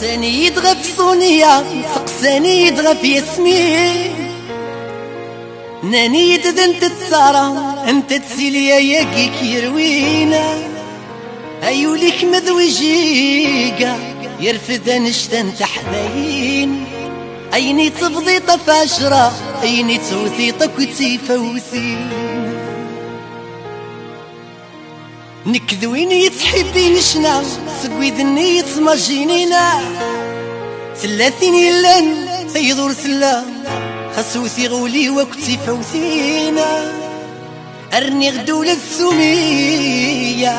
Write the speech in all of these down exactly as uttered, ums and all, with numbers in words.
Sseqsan-iyi-d ɣef Ṣunya, sseqsan-iyi-d ɣef Yasmin. Nnan-iyi-d d anta tt-ara, anta tt-ili ayagi k-yerwin. Ay ul-ik ma d wijiga, yerfed annect-a n teḥdayin. Ayen i tebḍiḍ ɣef ɛecra, ayen i tewtiḍ akk d tifawtin. Nekk d win yettḥibbin ccna, seg wid-nni yettmajinin. Tella tin yellan, tayeḍ ur tella, xas wtiɣ ul-iw akk d tifawtin. Rniɣ-d ula d Sumiya,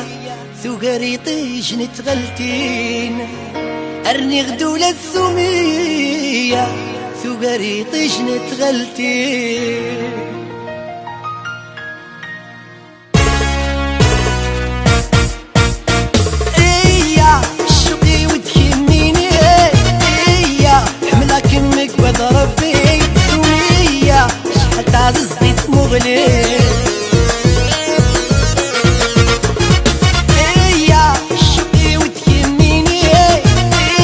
tugar iṭij n tɣaltin. Rniɣ-d ula d Sumiya, tugar iṭij n tɣaltin. Iya, ccuq-iw d kemmini. Iya, ḥemmleɣ-kem deg wad Rebbi. Sumiya, acḥal taɛzizt i tmuɣli. Iya, ccuq-iw d kemmini.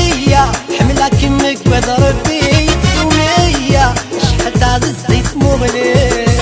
Iya, ḥemmleɣ-kem deg wad Rebbi. Sumiya, acḥal taɛzizt i tmuɣli.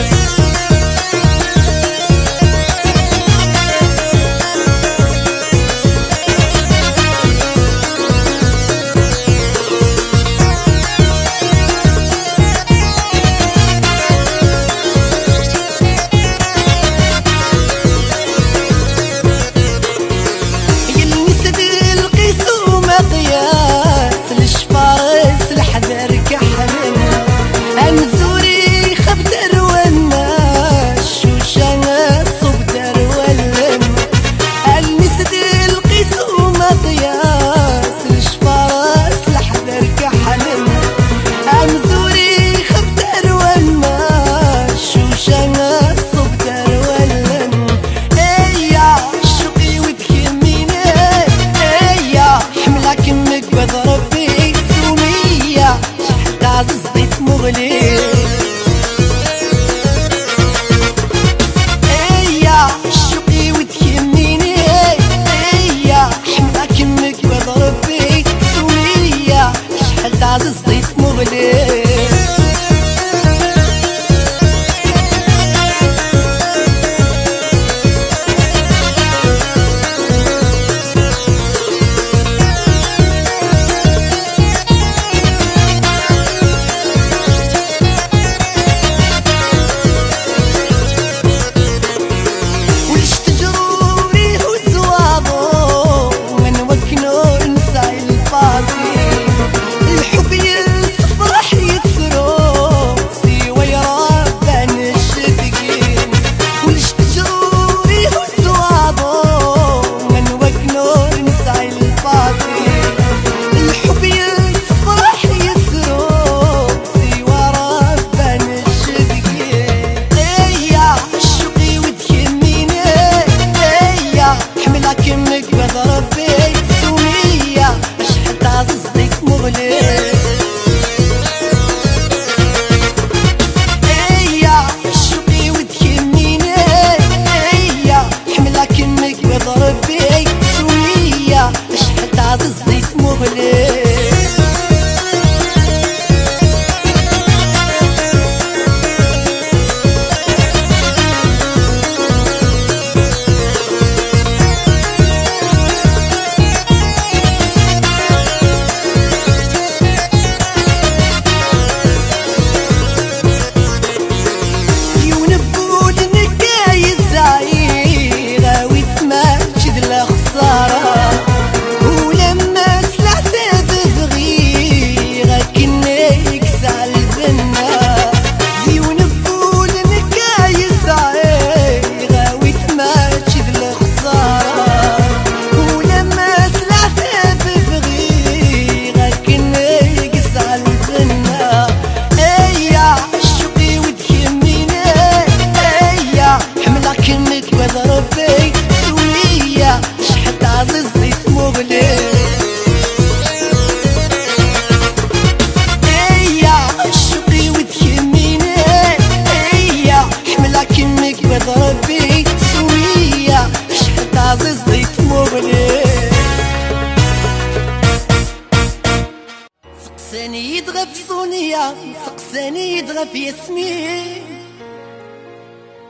Sani-yi-d ɣef Ṣunya, seqsani-yi-d ɣef Yasmin.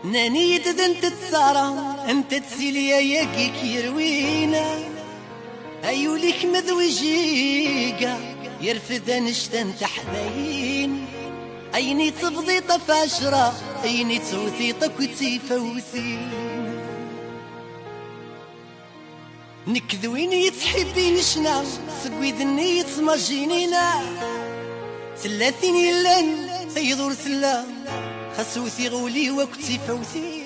Nnan-iyi-d d netta Sara, anta d Silya-yagi k-yerwin? Ay ul-ik ma d wijiga, yerfed annect-a n teḥdayin. Ayen i tebḍiḍ ɣef ɛecra, ayen i tewtiḍ akk d tifawtin. Nekk d win yettḥibbin ccna, seg wid-nni yettmajjinin. Tella tin yellan, tayeḍ ur tella, xas wtiɣ ul-iw akk d tifawtin.